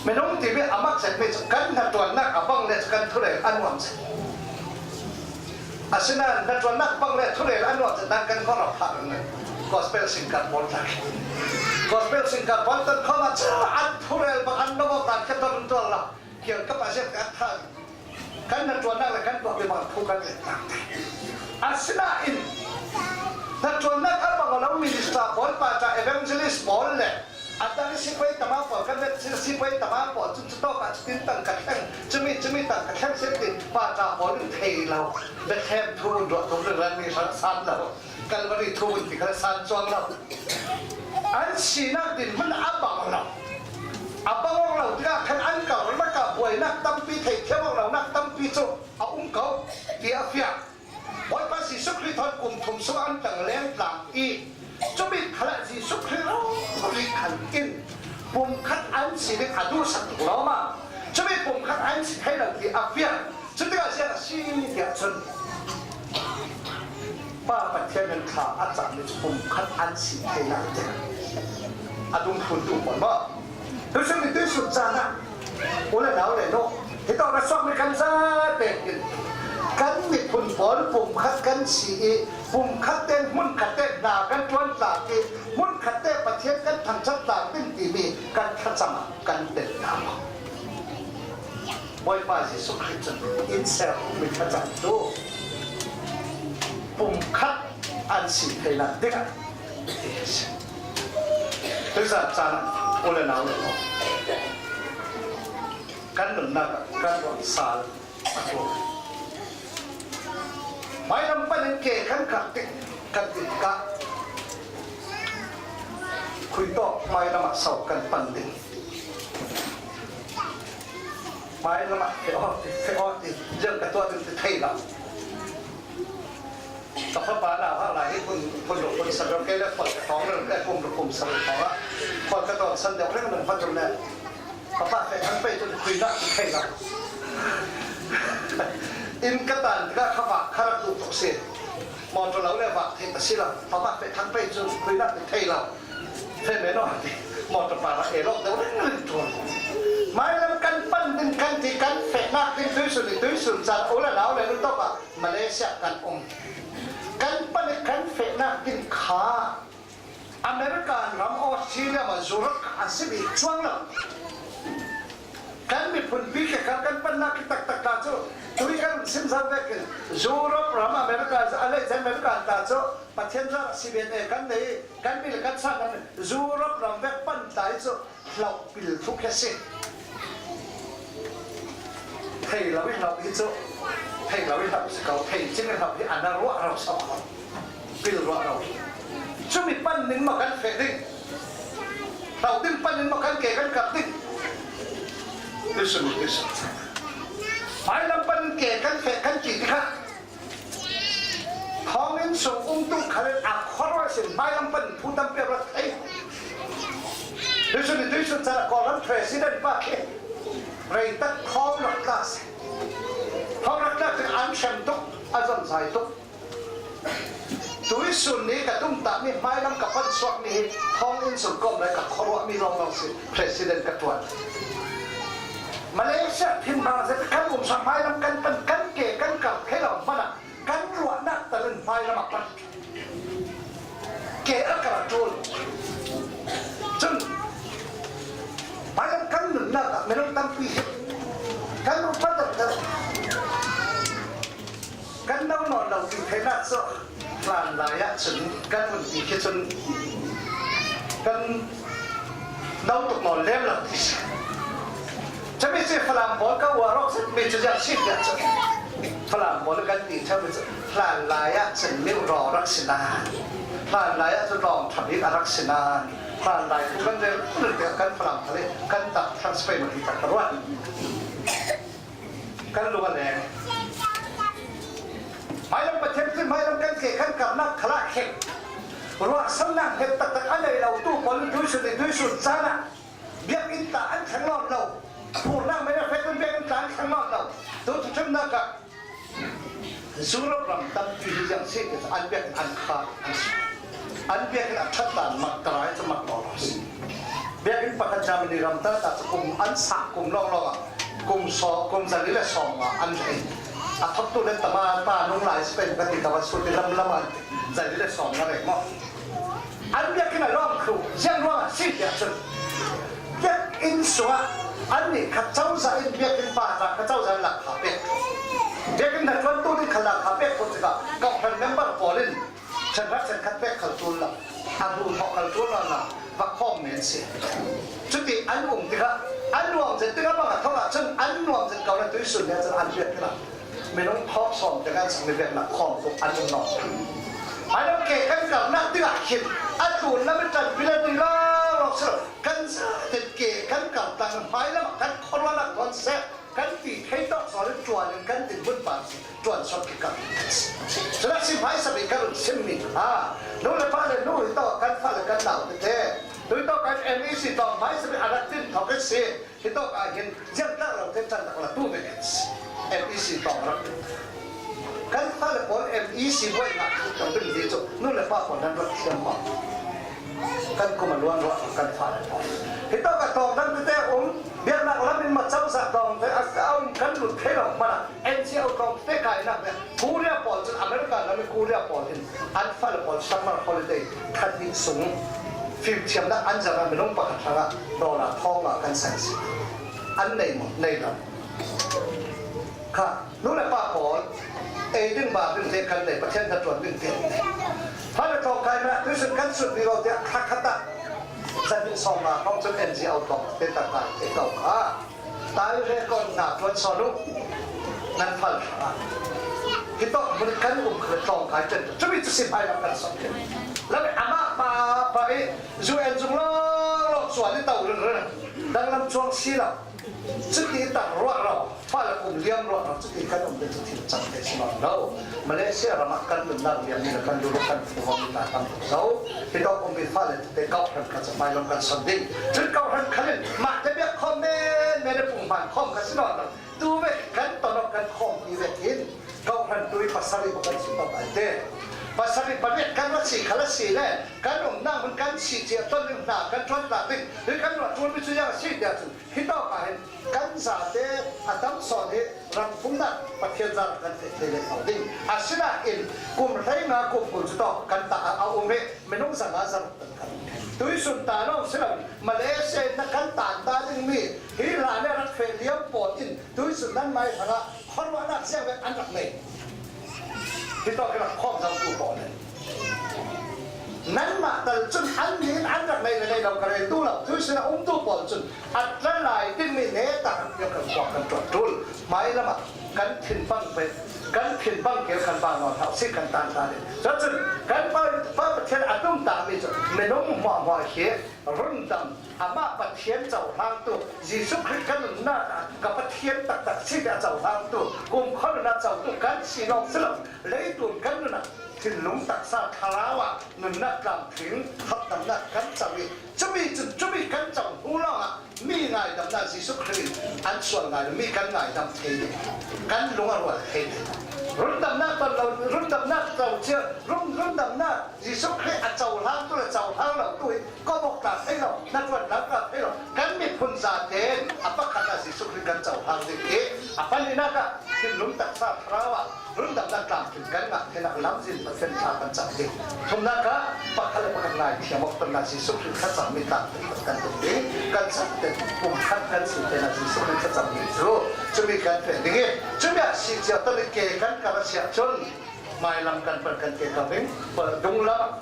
minung timi a mak zetmi cu kan hnaṭuannak a bang le cu kan thurel a nuam zet. Asinain hnaṭuannak bang le thurel a nuam zet nain kan khuaruah phah ringring. Gospel singer pawl tla khi, gospel singer pawl ton khawm ah cu an thurel bang an lawm awk nain kha ton tuar lo. Kiang ka pa zet ka an thang. Kan hnaṭuannak le kan tuahmi bang thu kan let tak. Asinain hnaṭuannak a bang lo minister pawl, pastor, evangelist pawl le a dang sipai tama pawl, kan let sipai tama pawl cun cutawk ah cutin tang ka thleng, cumi, cumi tang ka thleng si ti pastor pawl in thei lo. Bethlehem thu vun ruah tuk ringring mi hra san lo. Kalvari thu vun ti kha san cuang lo. An sinak dinhmun a bang lo. A bang awk lo tikah khan an karlak ah buainak tampi, theithiam awk lonak tampi cu a um ko, ti a fiang. Bawipa Jesuh Khrih thawn kum thum sung an tangleng tlang i, cumi khalah Jesuh Khrih rori khal in pumkhat an si ding a duhsak tuk lawmah. Cumi pumkhat an si thei lo ti a fiang. Cutikah ziang a si tiah cun, Pa Pathian in thla a cahmi cu pumkhat an si theinak ding a dungthluntu pawl maw? Tuisun ni tuisun caan ah, u le nau le nu, hi tawk a suakmi kan zate in kan miphun pawl pumkhat kan si i, pumkhat te hmunkhat te hna kan ṭuan tlang i, hmunkhat te Pathian kan thangṭhat tlang ding timi kan thlacam ah kan tel hna maw? Bawipa Jesuh Khrih cun in sel mi thlacam tu pumkhat an si theinak dingah ti a si. Tuizan caan ah u le nau le kan nunnak ah kan ruang sal a tlawm. Hmailam panin ke kan kah tik, kan tikah khui tawk hmailam ah so kan pan ding. Hmailam ah feh aw ti, feh aw ti, ziang ka tuah ding ti thei lo. Ka fapa nauhak lai hi kun, kun ruk kun saruk, kei le khual ka tawng ruk, eh, kum ruk kum saruk tawng ah khual ka tawng san deuh reng reng fa tum le. Ka pa feh thang pei cun khuinak ti thei lo. Inn ka tan tikah kha vak kha rak duh tuk si. Mawṭaw lo le vak theih a si lo. Ka pa feh thang pei cun khuinak ti thei lo. Feh men aw ti. Mawṭaw pa rak e lawk deuh ringring ṭul. Hmailam kan pan ding kan ti kan fehnak ding tuisun i tuisun caan u le nau le nu tawk ah Malaysia kan um. Kan pan i kan fehnak ding kha American ram, Australia maw, Europe kha a si bik cuang lo. Kan miphun pi kha kan pannak hi taktak ta cu tui kan sim zo vekin Europe ram, America, a lei American ta cu Pathian zar a si ve te kan nei, kan bil kan sa kan Europe ram vek pan ta i cu hloh pil tuk hi a si. Thei lo i hloh hi cu, thei lo i hloh si ko, thei cing i hloh hi a na ruah ro so ko. Pil ruah ro. Cumi pan ning maw kan feh ding? Hloh ding pan ning maw kan ke kan kap ding? Tuisun, tuisun. Hmailam pan ke kan feh kan ti tikah thawnginn sung umtu khal in a khuaruah sin hmailam pan thu tampi a rak thei. Tuisun ni tuisun caan ah Kawlram president pa khi reitak thawng rak tla si. Thawng rak tla cun an hrem tuk, a zon zai tuk. Tuisun ni ka tumtahmi hmailam ka pan suakmi hi thawnginn sung kawm lai ka khuaruahmi lawnglawng si, president ka ṭuan. Malaysia thinbang zet kan um suak hmailam kan pan kan ke kan kar thei lo hmanah kan ruahnak tal in hmailam a pan. Ke a kar ṭul. Cun hmailam kan nunnak ah minung tampi hi kan upat kan no nawn lo ti theinak cu hlan lai ah cun kan vun ti khi cun kan no tuk nawn lem lo ti si. Cami si Falam pawl ka uar awk zetmi cu ziang si tiah cun Falam pawl kan ti ṭheuh mi cu hlanlai ah cun meuhraw a rak si nain, hlanlai ah cu tlawng ṭha bik a rak si nain, hlanlai thu kan rel rel tikah kan Falam khal i kan dah thlang si pei maw ti tak ka ruat. Kan lung a leng. Hmailam Pathian cun hmailam kan ke kan karnak khalah khen. Ruahsannak hnemh taktak a nei lo tu pawl in tuisun i tuisun caan ah biakinn tla an thleng nawn lo. Phurnak mei a fek in biakinn tla an thleng nawn lo. Tu thuṭhimnak ah Europe ram tampi hi ziang si ti an biakinn an khar an si. An biakinn a ṭhat dan mak tarai cu mak nawn lo si. Biakinn pakhat Germany ram ta ta cu kum an sang kum lawnglawng ah kum saw kum zali le sawm ah an rei. A thawktu le tama ta nung lai si pei ka ti ka va sut i lam lam ah zali le sawm na rei maw? An biakinn a lawng thlu ziang ruang a si tiah cun biakinn sungah annih kha cozah in biakinn pa ca kha cozah in lakkhah pek. Biakinn hnaṭuantu nih kha lakkhah pek ko tikah kawhhran member pawl in ṭhenkhat ṭhenkhat pek khal ṭul lo, a hnu thawh khal ṭul lo, va khawm men si. Cuti an um tikah an nuam zet tikah bang a thawk ahcun an nuam zet ko le tuisun nih ahcun an biakinn ah minung thawk sawm te kan sak mi biaknak khawm tuk an um nawn. An ke kan karnak dingah khin a tlunlam in ṭanpi le ti lawng si lo. Kan zate ke kan kartlang hmailam ah kan khuaruahnak thawn seh kan ti thei tawk sawn in ṭuan in kan dinhmun pa ṭuan suak ki kar. Cunak si hmaisabik kan run simmi ha nu le pa le nu hi tawk kan fale kan nau tete tui tawk kan M E C tawk hmaisabik a rak din thawk in si. Hitawk ah hin ziangtlak lo te ṭannak la tu ve. M E C tawng rak kan fale pawl M E C buai ngah kan pin ti cu nu le pa pawl nan rak thiam maw? Kan kum a luan ruah kan fale pawl. Hitawk ah tawng dang tete um biaknak lam in macozah tawng te a um kan lut thei lo hmanh ah N G O tawng tete kainak le Korea pawl cun America lam i Korea pawl hin an fale pawl summer holiday khat hnih sung fimthiamnak an zang ah minung pakhat hrangah dollar thawng ah kan sai si. An nei maw? Nei lo. Kha, nu le pa pawl, ei ding ba ding te kan nei, Pathian hnaṭuan ding te an nei. Fale tlawng kai hna, tuisun kan sut vivo tiah thla khat ah zan hnih sawm nga hrawng cun N G O tlawng te tak kai te ko kha. Tai record hna ṭuan sawn u. Nan fal ṭha. Hitawk hmun kan um kha tlawng kai ṭan. Cumi cu si hmai lam kan sawh. Lam i amah pa, pa i U N zung lawnglawng sual i to ringring. Danglam cuang si lo. Cuti tak ruah lo, fale kum liam ruah lo, cuti kan um te cu thil cang te si nawn lo. Malaysia ram ah kan nunnak liam mi le kan luluk kan phuhawm mi hna tam tuk lo. Hitawk umpi fale tete kawhhran kha cu hmailawm kan son ding. Cun kawhhran khal in mah te biak khawm men men i pung hman khawm kha si nawn lo. Tu vek kan ton awk kan khawm ti vek in kawhhran tu i pasarih kan si pah ai te. Pasarih pariat kan ra si kha la si le kan umnak hmun kan si cia ton ding hna kan ṭuan tlak ding. Hi kan ruah ṭul mi cu ziang a si tiah cun Hitawk ah hin kan zate a tam sawn hi ram phungnak Pathian zar kan feh thei lengmang ding. Asinain kum hleinga kum kul cu tawk kan ta a um i minung zanga zar kan kan. Tuisun ta lawng si lo, Malaysia in na kan tan ta dingmi hi hla le rak feh liam pawl in tuisun nan mai hrangah khuaruahnak ziang vek an rak nei. Hitawk in a khawm zotu pawl nih nanmah tal cun annih in an rak nei le nei lo ka rel duh lo. Tuisun a umtu pawl cun a tla lai dingmi neta kan piak kan puak kan ṭuan ṭul. Hmailam ah kan thinpang pe, kan thinpang kir kan bang nawn hlah si kan tan ta ding. Cucun kan Pa, Pa Pathian a tumtahmi cu minung hmuahhmuah khi rundam amah Pathian cohlangtu Jesuh Khrih kan nunnak ah ka Pathian taktak si tiah cohlangtu kumkhua nunnak cotu kan si lawng si lo. Leitlun kan nun ah thinlung taksa thlarau ah nunnak tlamtling, khamhtamnak kan co i cumi cun cumi kan co hnu lawngah mi ngaidamnak Jesuh Khrih in an sual ngai lo, mi kan ngaidam thei ding, kan lung a rual thei ding. Rundamnak ton lo, rundamnak co cia, run, rundamnak Jesuh Khrih a cohlang tu le cohlang lo tu hi kawbawk tla thei lo, hnaṭuan lam tla thei lo, kan miphun zaten a pakhat ah Jesuh Khrih kan cohlang ding i a pahnihnak ah thinlung taksa thlarau ah rundamnak tlamtling kan ngah theinak lamzin Pathian thla kan cam ding. Thumnak ah pakhat le pakhat ngaithiam awk tonnak Jesuh Khrih thlacammi tlamtling kan tum ding. Kan zaten pumkhat kan si theinak Jesuh Khrih thlacammi cu cumi kan feh ding i cumi ah si cia ton i ke kan kar a si ahcun hmailam kan pan kan ke kar ding. Dunglam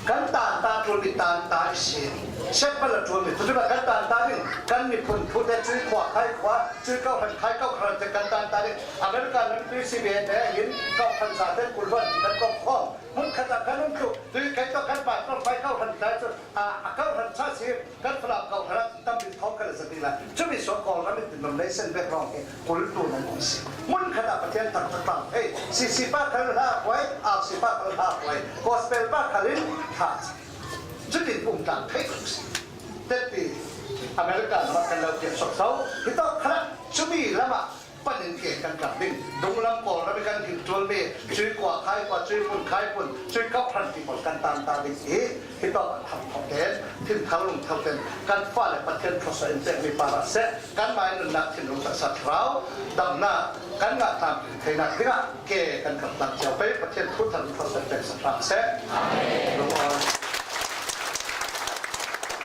Kan tan ta, ṭul mi tan ta i si. Siapa la ṭul mi, ṭul mi kan tan ta ding, kan miphun thute, cui khua khai khua, cui kau hran khai kau hran te kan tan ta ding. America lam tui si ve te hin kau hran sa te kul hran kan kau khawm. Mun khat ah kan um tluk, tui kai tawh kan pa kau khai kau hran ta cu, a, a kau hran sa si, kan Falam kau hran tam bin thawng kan la sa ding la. Cumi suak Kawlram in denomination bek rawng hi. Kultu nan kong si. Mun khat ah Pathian thangṭhat hna. Hei, C C pa khal hla huai, R C pa khal hla huai, Gospel pa khal in hla. Cutin um tlang thei kong si. Teti America lam ah kan lo pian sok so. Hi tawk khat ah cumi lam ah panin ke kan kal ding. Dunglam Kawlram i kan hin ṭul mi, cui kua khai kua, cui pun khai pun, cui kau hran ti pawl kan tan ta ding hi. Hi tawk ah tham thawk ten, thin thar lung thar ten, kan fale Pathian thluasuah in pekmi pa ra seh, kanmah in nunnak thinlung taksa thlarau, damnak kan ngah tlang theinak dingah ke kan kal tlang cio pei, Pathian thu thar lung thar ten pek sak hram seh. Amen.